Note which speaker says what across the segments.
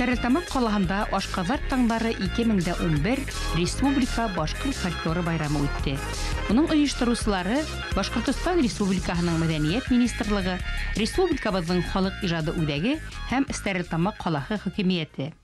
Speaker 1: Стәрлетамаҡ ҡалаһында Ашҡаҙар таңдары 2011 Республика башҡорт фольклоры байрамы үтте. Уның ойоштороусылары Башҡортостан Республикаһының Мәҙәниәт министрлығы, республикабыҙҙың халыҡ ижады үҙәге һәм Стәрлетамаҡ ҡалаһы хакимиәте.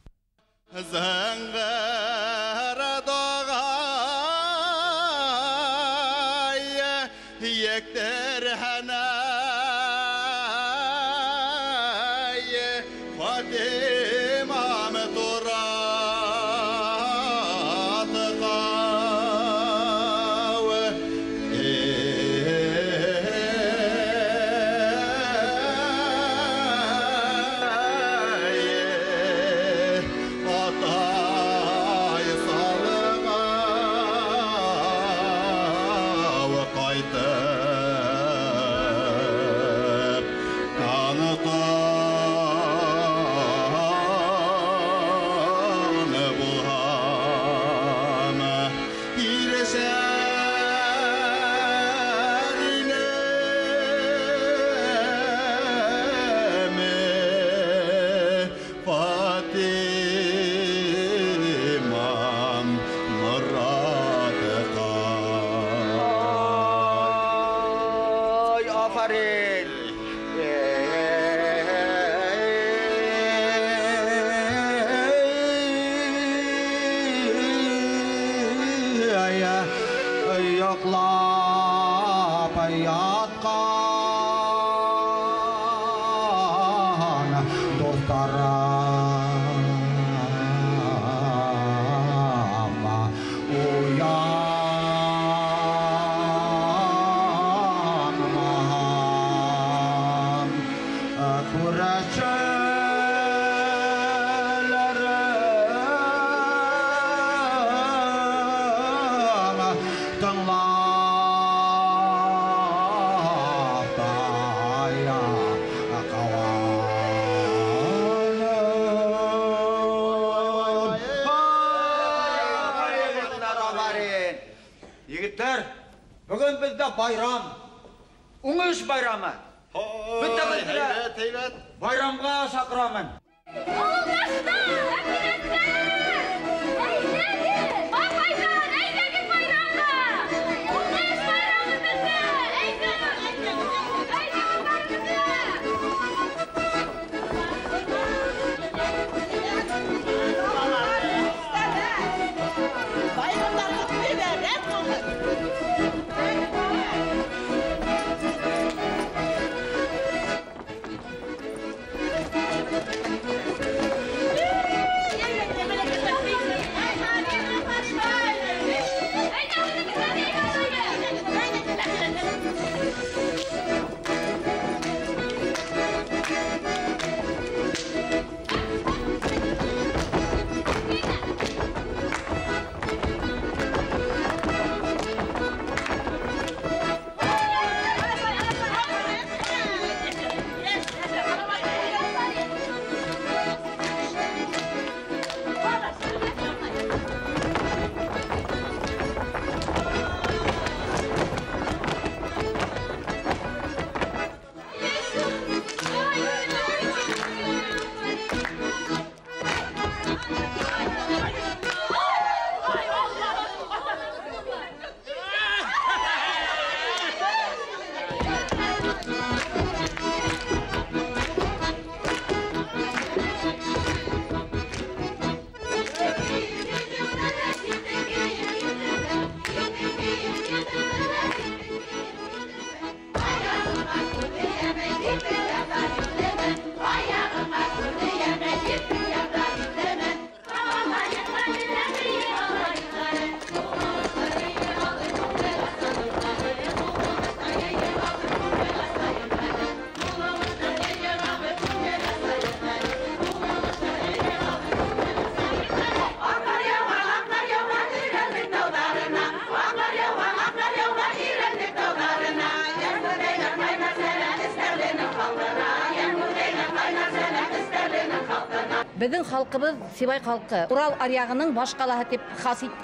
Speaker 2: Bayram, Уңыш bayramı. Бөтәбеҙҙе байрамға саҡырамын.
Speaker 3: Thank you. Беҙҙең халҡыбыҙ Сибай халҡы Урал аръяғының баш ҡалаһы тип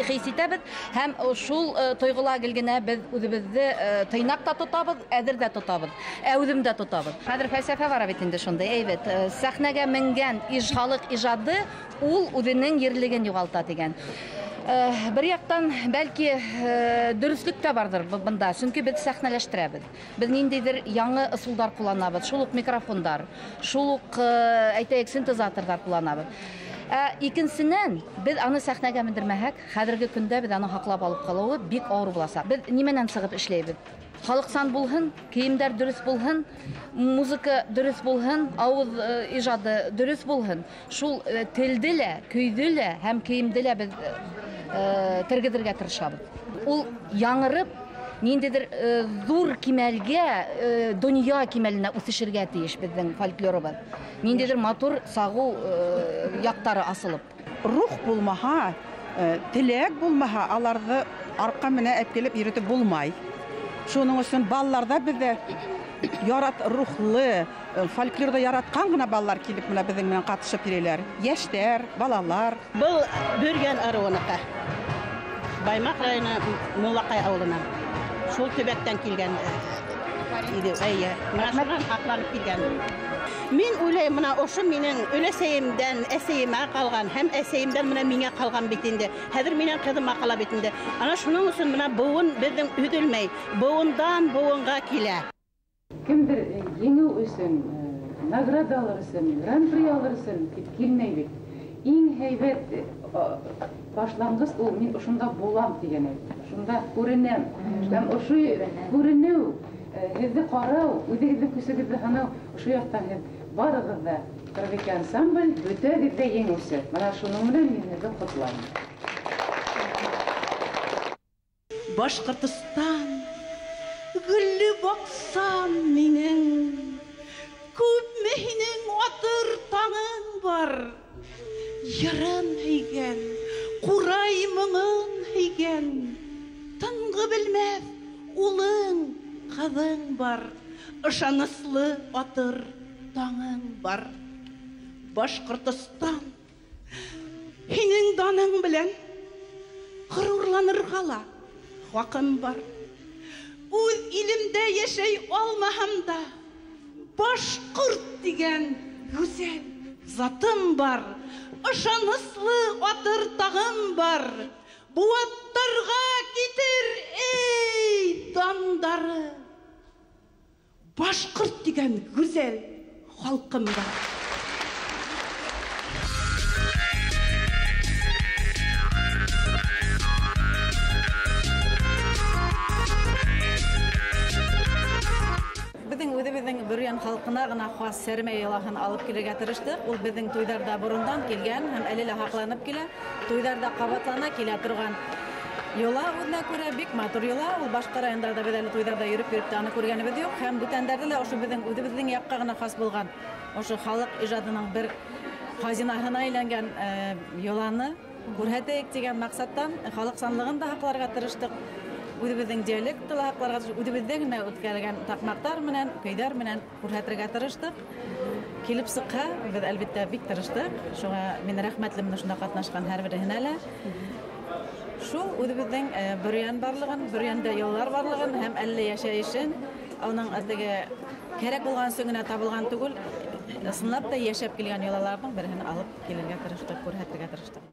Speaker 3: хис итәбеҙ һәм шул тойғола гел генә беҙ үҙебеҙҙе тыйнаҡ та тотабыҙ, әҙер ҙә тотабыҙ, әүҙем дә тотабыҙ. Хәҙер фәлсәфә бара бит инде шундай, әйбәт. Сәхнәгә менгән халыҡ ижады ул үҙенең ерлеген юғалта тигән. Бер яҡтан бәлки дөрөҫлөк тә барҙыр бында, сөнки беҙ сәхнәләштерәбеҙ. Беҙ ниндәйҙер яңы ысулдар ҡулланабыҙ, шул уҡ микрофондар, шул уҡ әйтәйек синтезаторҙар ҡулланабыҙ. Икенсенән, беҙ аны сәхнәгә мендермәһәк, хәҙерге көндә беҙ аны һаҡлап алып ҡалыуы бик ауыр буласаҡ. Беҙ нимәнән сығып эшләйбеҙ? Халыҡсан булһын, кейемдәр дөрөҫ булһын, музыка дөрөҫ булһын, ауыҙ ижады дөрөҫ булһын. Шул телде лә, көйҙө лә һәм кейемде лә беҙ тергеҙергә тырышабыҙ. Ул яңырып, ниндәйҙер ҙур кимәлгә, донъя кимәленә үҫешергә тейеш беҙҙең фольклорыбыҙ. Ниндәйҙер матур сағыу яҡтары асылып.
Speaker 4: Рух булмаһа, теләк булмаһа, аларҙы арҡа менән әпкелеп йөрөтөп булмай. Шуның өсөн балаларҙа беҙҙә ярат рухлы, фольклорҙа яратҡан ғына балалар килеп менә беҙҙең менән ҡатышып йөрөйләр. Йәштәр, балалар.
Speaker 5: Был Бөрйән ырыуыныҡы. Баймаҡ районы Муллаҡай ауылынан. Шул төбәктән килгән иде. Эйе, мына шунан һаҡланып килгән. Мин уйлайым, мына ошо минең өләсәйемдән әсәйемә ҡалған һәм әсәйемдән мына миңә ҡалған бит инде. Хәҙер минең ҡыҙыма ҡала бит инде. Ана шуның өсөн мына быуын беҙҙең өҙөлмәй, быуындан быуынға килә.
Speaker 6: Кемдер еңеү өсөн, награда алыр өсөн, гран-при алыр өсөн тип килмәй бит. Иң һәйбәт башланғыс ул мин ошонда булам тигән әйбер. Шунда күренәм. Һәм ошо күренеү, һеҙҙе ҡарау, үҙегеҙҙең көсөгөҙҙө һынау, ошо яҡтан һеҙ барығыҙ ҙа 42 ансамбль, бөтәгеҙ ҙә еңеүсе. Мына шуның менән мин һеҙҙе ҡотлайым.
Speaker 5: Башҡортостан, гөллө баҡсам минең, күпме һинең атыр таңың бар. Йырын һөйгән, ҡурай моңон һөйгән, тынғы белмәҫ улың, ҡыҙың бар, ышаныслы атыр таңың бар. Башҡортостан, һинең даның белән ғорурланырға ла хаҡым бар. Үҙ илемдә йәшәй алмаһам да, башҡорт тигән гүзәл затым бар, ышаныслы атыр тағым бар. Быуаттарға китер, эй, дандары. Башҡорт тигән гүзәл халҡым бар.
Speaker 7: Беҙҙең үҙебеҙҙең Бөрйән халҡына ғына хас сәрмә йолаһын алып килергә тырыштыҡ. Ул беҙҙең туйҙарҙа борондан килгән һәм әле лә һаҡланып килә. Туйҙарҙа ҡабатлана килә торған йола үҙенә күрә бик матур йола. Ул башҡа райондарҙа беҙ әле туйҙарҙа йөрөп-йөрөп тә аны күргәнебеҙ юҡ. Һәм бүтәндәрҙе лә ошо беҙҙең үҙебеҙҙең яҡҡа ғына хас булған ошо халыҡ ижадының бер хазинаһына әйләнгән йоланы күрһәтәйек тигән маҡсаттан халыҡсанлығын да һаҡларға тырыштыҡ. Үҙебеҙҙең диалектты ла һаҡларға тырыштыҡ, үҙебеҙҙә генә үткәрелгән таҡмаҡтар менән, көйҙәр менән күрһәтергә тырыштыҡ. Килеп сыҡһа, беҙ әлбиттә бик тырыштыҡ. Шуға мин рәхмәтлемен ошонда ҡатнашҡан һәр береһенә лә. Шул үҙебеҙҙең Бөрйән барлығын, Бөрйәндә йолалар барлығын һәм әллә йәшәйешен, уның теге кәрәк булған өсөн генә табылған түгел, ысынлап та йәшәп килгән йолаларҙың береһен алып килергә тырыштыҡ, күрһәтергә тырыштыҡ.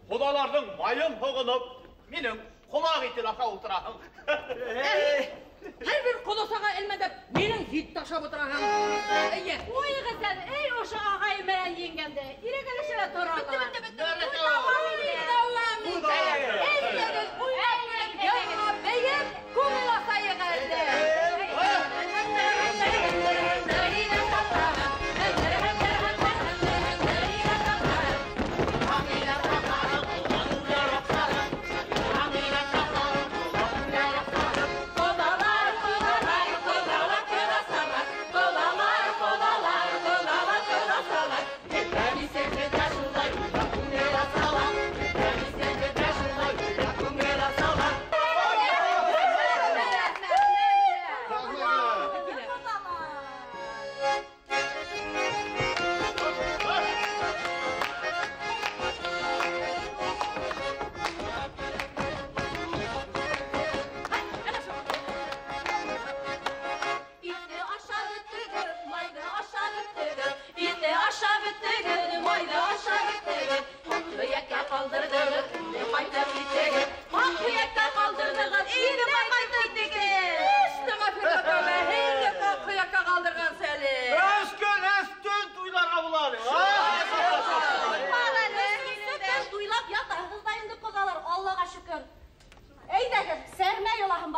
Speaker 2: Ҡоҙаларҙың майын һоғоноп, минең ҡолаҡ итен аша ултыраһың.
Speaker 8: Һәр бер ҡоҙасаға элмәндәп, минең итте ашап ултыраһың. Эйе.
Speaker 9: Ҡуйығыҙ әле, эй, ошо ағай менән еңгәнде. Ирәгәләшә лә тора ала.
Speaker 8: Бөттө, бөттө, бөттө. Дауам итәйек.
Speaker 9: Әйҙәгеҙ, уйнайыҡ, йырлап, бейеп, күңел асайыҡ әле.
Speaker 2: Ҡоҙалар, ҡоҙалар, ҡоҙалар,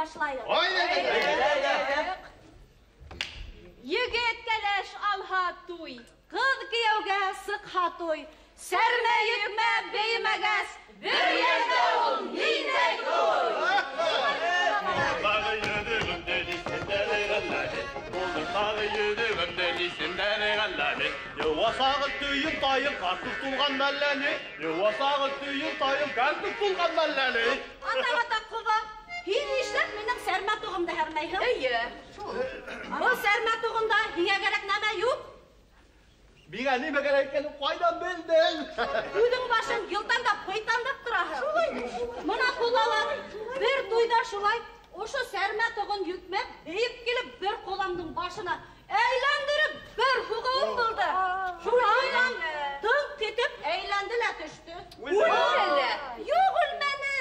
Speaker 9: башлайыҡ. Егет кәләш алһа туй, ҡыҙ кейәүгә сыҡһа туй. Сәрмә йөкмә беймәгәс, бер ерҙә ул ниндәй туй?
Speaker 2: Йыуасағы түйін тайым картуз тулған мәлләне, йыуасағы түйін тайым картуз тулған мәлләне.
Speaker 9: Ата-ата ҡоҙа, һин нишләп минең сәрмә туғымды һәрмәйһең? Эйе, шул. Был сәрмә туғында һиңә кәрәк нәмә юҡ.
Speaker 2: Миңә нимә кәрәк икәнен ҡайҙан белдең?
Speaker 9: Үҙең башың йылтаңдап, ҡуйтаңдап тораһың. Шулай. Мына ҡолалар бер туйҙа шулай ошо сәрмә туғын йөкмәп, бейеп килеп бер ҡоламдың башына әйләндереп бер һуғыуым булды. Шунан тыңҡ китеп әйләнде лә төштө. Үлде. Юҡ, үлмәне.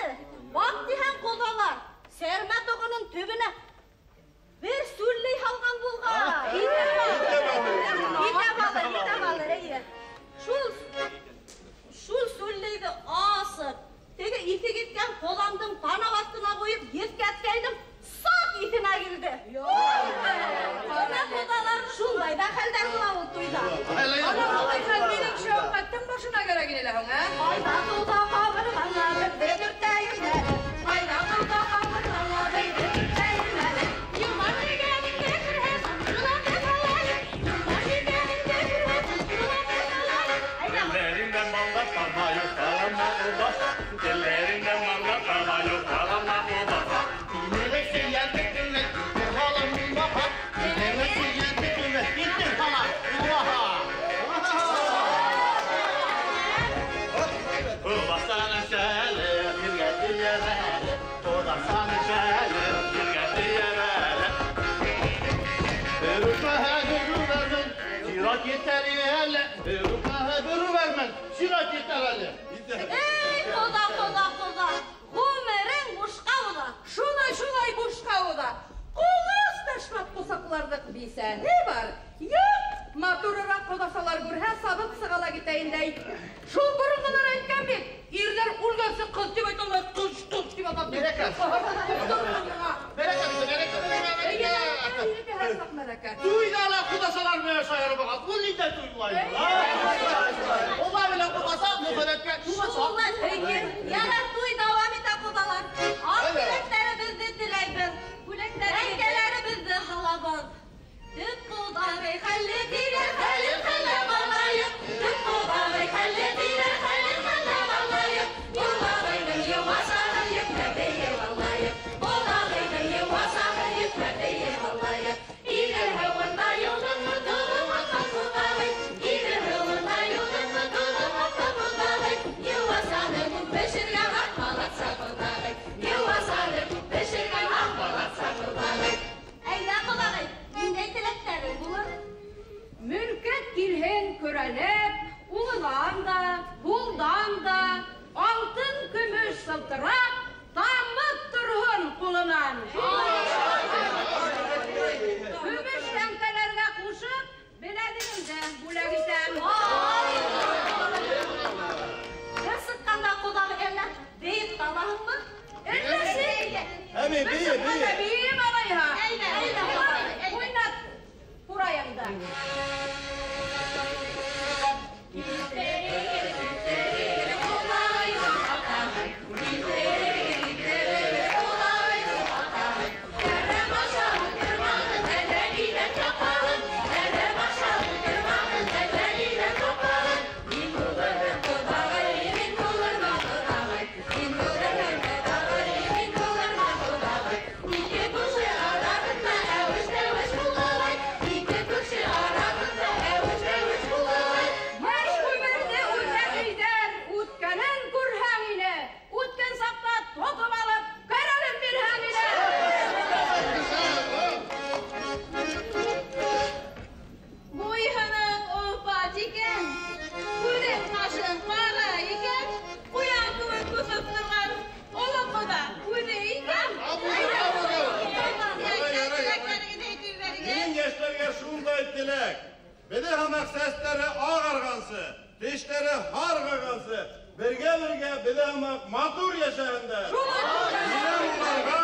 Speaker 9: Баҡ тиһәң ҡоҙалар, сәрмә туғының төбөнә бер сүлләй һалған булған. Итә балыр, итә балыр, эйе. Шул сүлләйҙе асып, теге иҫе киткән ҡоламдың танау аҫтына ҡуйып, еҫкәткәйнем, саҡ иҫенә килде. Бына ҡоҙалар шундай ҙа хәлдәр була ул туйҙа.
Speaker 8: Минең Шәүкәттең башына кәрәк ине лә һуң, ә?
Speaker 9: Ҡайҙа туйҙа ҡабырғаңа беҙҙе төртәйем әле. Ҡайҙа туйҙа ҡабырғаңа беҙҙе төртәйем әле. Йылман егәнеңде күрһәм, ҡыланып алайым. Йылман егәнеңде күрһәм, ҡыланып алайым.
Speaker 2: Телләреңдән балда тама юҡ, талама улбаса. Телләреңдән балда тама юҡ, талама улбаса.
Speaker 9: Эй, ҡоҙа, ҡоҙа, ҡоҙа, ғүмерең бушҡа уҙа.
Speaker 8: Шулай-шулай бушҡа уҙа. Ҡолас ташлап ҡосаҡларҙыҡ бисәне бар. Юҡ, матурыраҡ ҡоҙасалар күрһә, сабып сыға ла китә инде. Шул боронғолар әйткән бит, ирҙәр үлгәнсе ҡыҙ тип әйтә алмай, ҡыҙ, ҡыҙ тип атап.
Speaker 2: Бәрәкәт. Бәрәкәт, бәрәкәт, бәрәкәт. Туйҙа ла ҡоҙасалар менән шаярып алған. Ул ниндәй туй булай? Улар менән ҡоҙаса, мөхәббәткә
Speaker 9: Шулай, эйе. Ярар, туй дауам итә ҡоҙалар. Аҡ теләктәребеҙҙе теләйбеҙ, бүләктәребеҙҙе һалабыҙ. Төп ҡоҙағый хәлле тирә, хәлен хәлләп алайыҡ. Төп ҡоҙағый хәлле тирә, хәлен хәлләп алайыҡ. Ҡоҙағыйҙың йыуасағын йөкмәп бейеп алайыҡ. Ҡоҙағыйҙың йыуасағын йөкмәп бейеп алайыҡ. Иҙел һыуында юлыңмы туғым атҡан ҡоҙағый. Иҙел һыуында юлыңмы туғым атҡан ҡоҙағый. Йыуасаны күп бешергән аҡ балаҡса ҡоҙағый. Йыуасаны күп бешергән аҡ балаҡса ҡоҙағый. Әйҙә, ҡоҙағый, ниндәй теләктәрең булыр?
Speaker 8: Мөлкәт килһен көрәләп, уңынан да, һулдан да, алтын көмөш сылтырап, тамып торһон ҡулынан. Көмөш тәңкәләргә ҡушып, беләҙегемде бүләк итәм.
Speaker 9: Бер сыҡҡанда ҡоҙағый әллә бейеп талаһыңмы?
Speaker 8: Әллә
Speaker 2: Әмин,
Speaker 8: Бер
Speaker 2: бейе,
Speaker 8: сыҡҡанда
Speaker 2: бейе.
Speaker 8: бейем алайһа.
Speaker 9: Әйҙә, әйҙә, ҡоҙағый,
Speaker 8: Уйнат ҡурайыңды. Йәш ғүмерҙе үтә өйҙәр, үткәнен күрһәң ине, үткән саҡта тотоп алып, кәрәлен бирһәң ине.
Speaker 9: Буйһының опат икән, күҙең ҡашың ҡара икән, ҡуян кеүек күҫеп торған оло ҡоҙа үҙе икән.
Speaker 10: Минең йәштәргә шундай теләк. Беҙҙе һымаҡ сәстәре ағарғансы, тештәре һарғайғансы, бергә-бергә беҙҙе һымаҡ матур йәшәһендәр. Минең уларға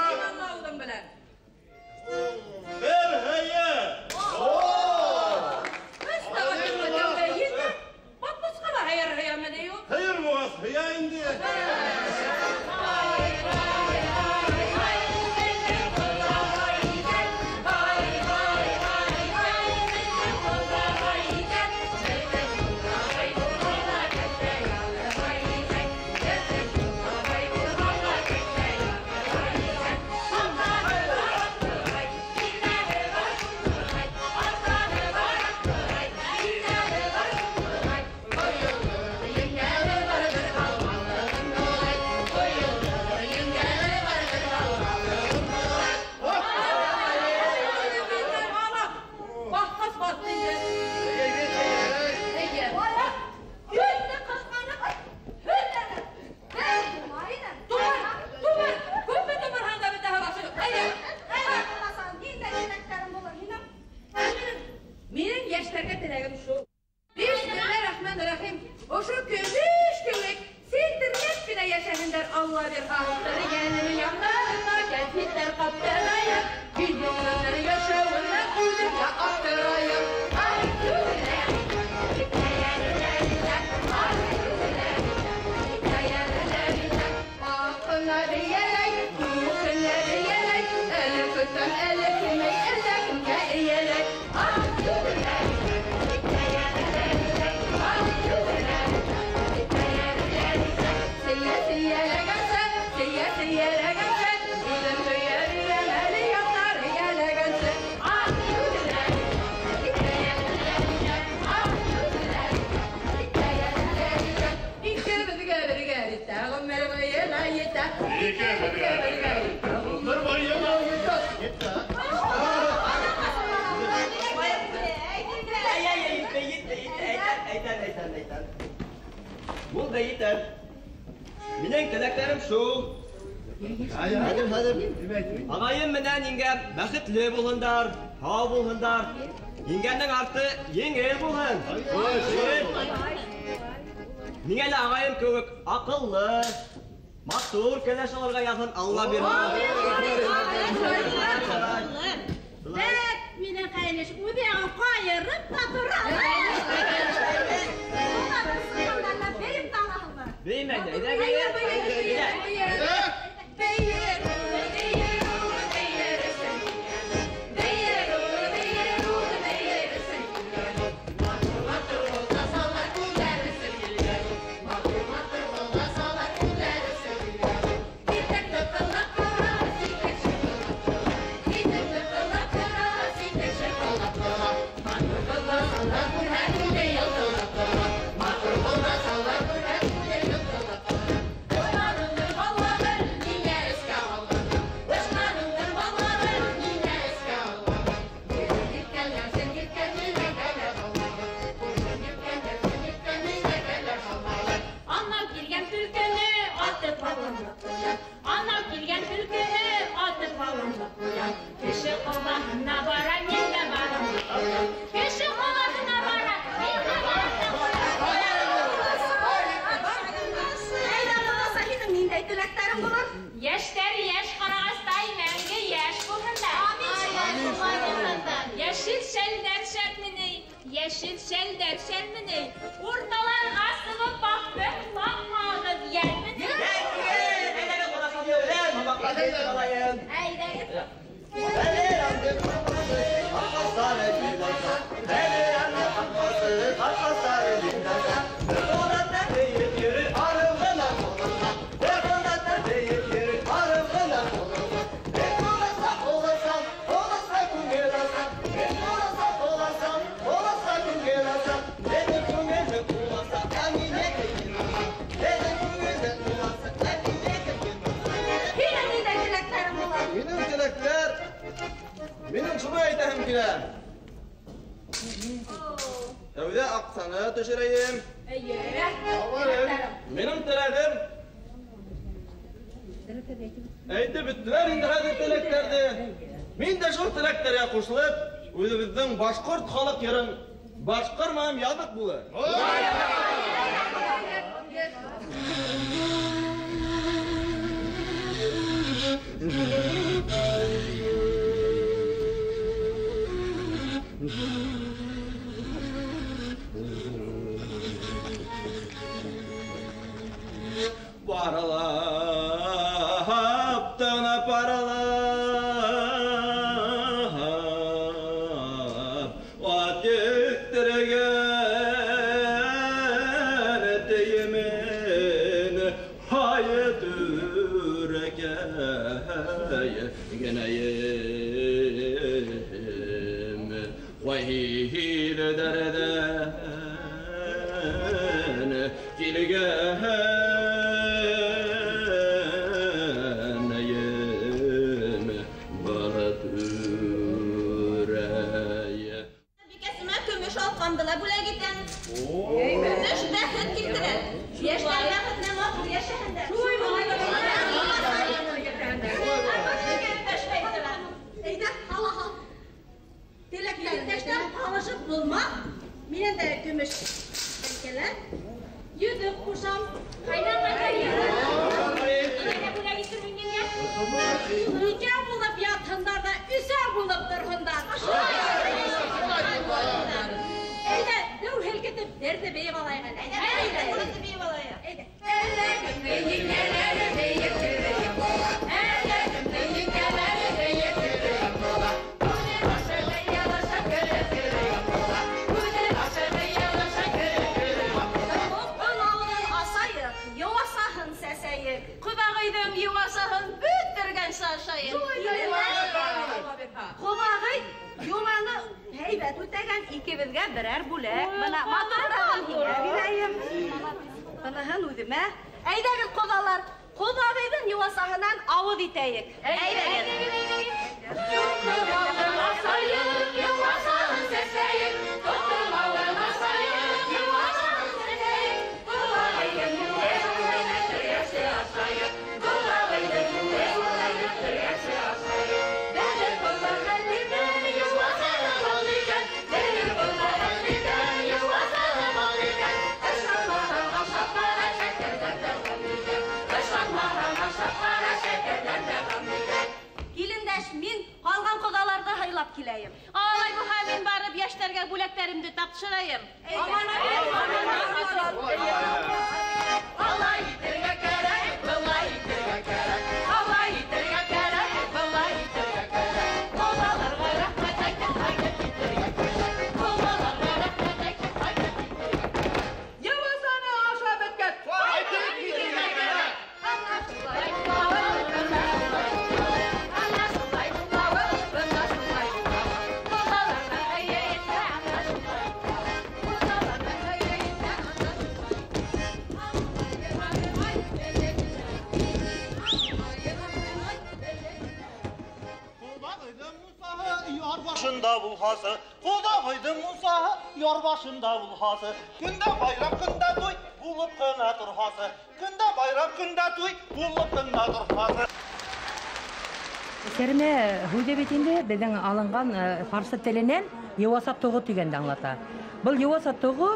Speaker 8: Көтәм әле кемей, әллә кемгә эйәлек. Сия, сия, ләгәнсә, сия, сия, ләгәнсә, үзем сөйәр идем әле яҡтар эйәләгәнсә. Икебеҙгә бергә етә, ғүмер буйына етә.
Speaker 10: Икебеҙгә бергә етә, ғүмер буйына етә.
Speaker 11: Әйтәм. Булды, етәр. Минең теләктәрем шул. Хәҙер. Ағайым менән еңгәм бәхетле булһындар, һау булһындар. Еңгәнең арты еңел булһын. Миңә лә ағайым кеүек аҡыллы, матур кәләш алырға яҙһын, Алла бирһен.
Speaker 9: Бәк, минең ҡәйнеш үҙ яғын ҡайырып та тора.
Speaker 11: Беймәй, әйҙә, бейер.
Speaker 8: Бейер, бейер, бейер, бейер, бейер,
Speaker 9: Анау килгән төлкөнө атып алынды ҡуян. Анау килгән төлкөнө атып алынды ҡуян. Кеше ҡалаһына бара, мин дә барам ҡуян. Кеше ҡалаһына бара, мин дә барам ҡуян.
Speaker 8: Әйҙә, баласа, һинең ниндәй теләктәрең булыр?
Speaker 9: Йәштәр йәш ҡарағастай мәңге йәш булһындар. Йәшел шәлдәр шәпмени, йәшел шәлдәр шәлмени, урталарға сығып баҡтыҡ, тапмағыҙ йәлмени. Әйҙәгеҙ.
Speaker 8: Һинең ниндәй теләктәрең булыр?
Speaker 10: Минең теләктәр, минең шуны әйтәһем килә. Тәүҙә аҡсаны төшөрәйем.
Speaker 8: Эйе.
Speaker 10: Минең теләгем әйтеп бөттөләр инде хәҙер теләктәрҙе. Мин дә шул теләктәргә ҡушылып, үҙебеҙҙең башҡорт халыҡ йырын башҡармам яҙыҡ булыр. Paralap tana paralap Atiktirgen eteğimin hayıtüreke geneyim Vahil derden kilgeneyim Balatüreye
Speaker 9: Бикәсемә көмөш алҡамды ла бүләк итәм. Көмөш бәхет килтерә. Йәштәр бәхетенә матур йәшәһендәр.
Speaker 8: Әйҙә, һала һал. Теләктәр.
Speaker 9: Иптәштәр ҡалышып булмаҫ. Минән дә көмөш тәңкәләр. Йөҙөк ҡушам.
Speaker 8: икебеҙгә берәр бүләк. Бына матурырағын һиңә бирәйем. Быныһын үҙемә. Әйҙәгеҙ, ҡоҙалар, ҡоҙағыйҙың йыуасаһынан ауыҙ итәйек. Әйҙәгеҙ. Киләйем.
Speaker 9: Алай булһа, мин барып йәштәргә бүләктәремде тапшырайым.
Speaker 8: Алай итергә кәрәк, былай итергә кәрәк. Алай итергә кәрәк, былай итергә кәрәк. Ҡоҙаларға рәхмәт әйтеп ҡайтып китергә кәрәк. Ҡоҙаларға рәхмәт әйтеп ҡайтып китергә кәрәк.
Speaker 4: Йыуасаны ашап бөткәс,
Speaker 10: ҡайтып китергә кәрәк.
Speaker 8: Ана шулай булабыҙ, бына шулай булабыҙ. Ана шулай булабыҙ, бына шулай булабыҙ. Ҡоҙаларға эйә етһә, ана шулай булабыҙ. Ҡоҙаларға эйә етһә, ана шулай
Speaker 2: Яр başında bulhası, Qudağıydım Musa, yar başında bulhası. Gündə bayram, gündə toy, bulub qına turhası. Gündə bayram, gündə toy, bulub qına turhası.
Speaker 12: Сәрмә һүҙе бит инде беҙҙең алынған фарсы теленән йыуаса тоғо тигәнде аңлата. Был йыуаса тоғо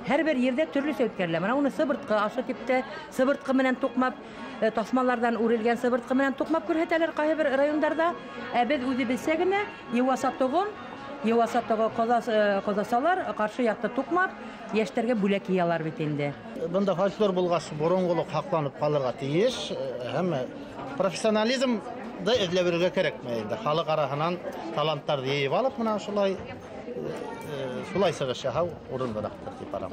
Speaker 12: һәр бер ерҙә төрлөсә үткәрелә. Мына уны сыбыртҡы ашы тип тә, сыбыртҡы менән туҡмап, таҫмаларҙан үрелгән сыбыртҡы менән туҡмап күрһәтәләр ҡайһы бер райондарҙа. Ә беҙ үҙебеҙсә генә йыуаса тоғон, йыуаса тоғо ҡоҙасалар ҡаршы яҡты туҡмап, йәштәргә бүләк йыялар бит инде.
Speaker 13: Бында фольклор булғас боронғолоҡ һаҡланып ҡалырға тейеш, һәм профессионализмды эҙләп йөрөргә кәрәкмәй инде. Халыҡ араһынан таланттарҙы йыйып алып, мына шулай сығыш яһау урынлыраҡтыр тип арам.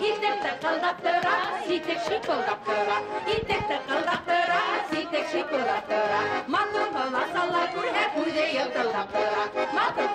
Speaker 8: Итек тыҡылдап тора, ситек шипылдап тора. Итек тыҡылдап тора, ситек шипылдап тора. Матур ҡыласалар күрһә, күҙе йылтылдап тора. Матур